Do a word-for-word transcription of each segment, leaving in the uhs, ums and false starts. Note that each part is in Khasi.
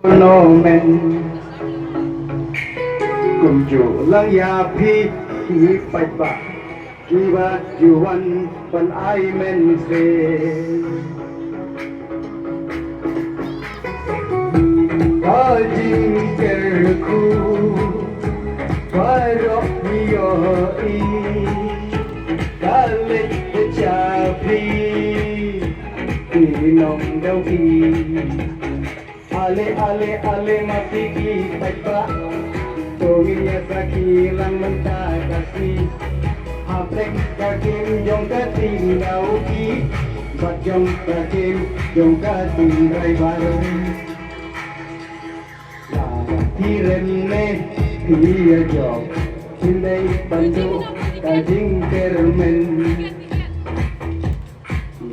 Tournament. Kumjuh lang ïa phi ki paidbah kiba ju wan ban ai mynsiem. Ka jingkyrkhu baroh ïohi ka leit da sha phi ki nongdawki. Ale ale ale ma phi ki paidbah, to ngin ïa sakhi lang mynta ka sngi. Hapdeng ka kem jong ka team Dawki bad jong ka kem jong ka team Raibar. La phi rem ne phi ïa jop, phin dei ban duh ka jingkyrmen.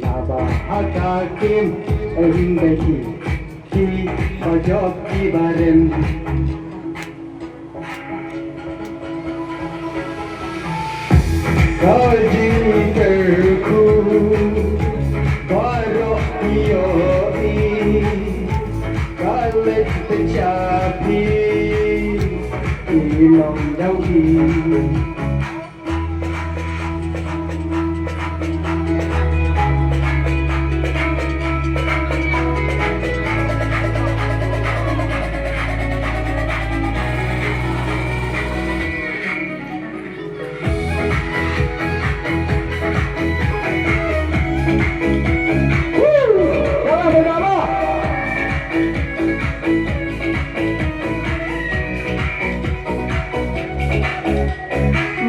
Naba ha ka kem, eh, phin dei ki, kiba jop kiba rem. Ka jingkyrkhu baroh ïohi ka leit da sha phi ki nongdawki.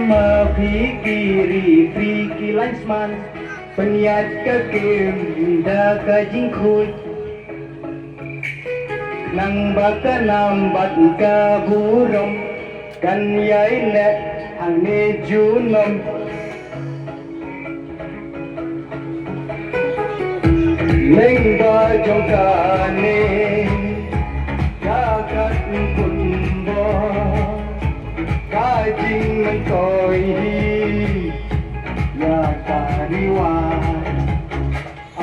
Ma phi ki referee ki linesman, pynïaid ka kem da ka jingkhuid. Nang ba ka nam bad ka burom kan ïai neh hangne junom. Lyngba jong kane ka kat pynbor ka jingmyntoi hi ïa ka Ri Wah.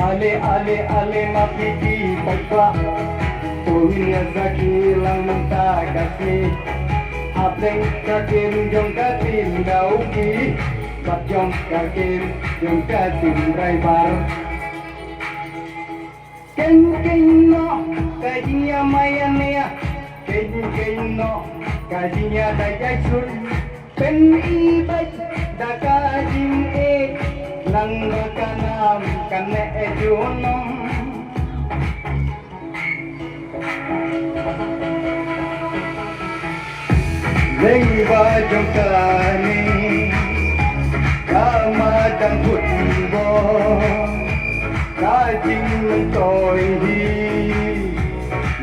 Ale ale ale ma phi ki paidbah, to ngin ïa sakhi lang mynta ka sngi. Hapdeng ka kem jong ka team Dawki bad jong ka kem jong ka team Raibar. Keng keng noh ka jingïamai ïania, keng keng noh ka jingïadei jaisun. Pynïaid da ka jingïeit, nang ba ka nam kan neh junom. Lyngba jong kane ka madan football ka jingmyntoi hi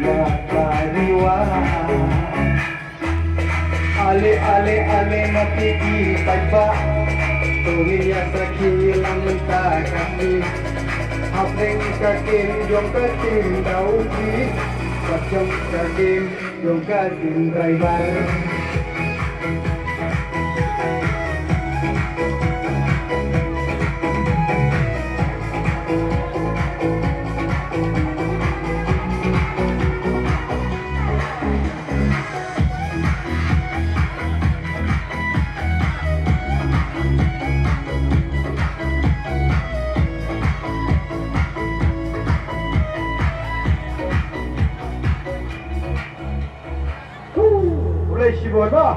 ïa ka Ri Wah. Ale ale ale ma phi ki paidbah, to ngin ïa sakhi lang mynta ka sngi. Hapdeng ka kem jong ka team Dawki bad jong ka kem jong ka team Raibar. Khublei shibun ba.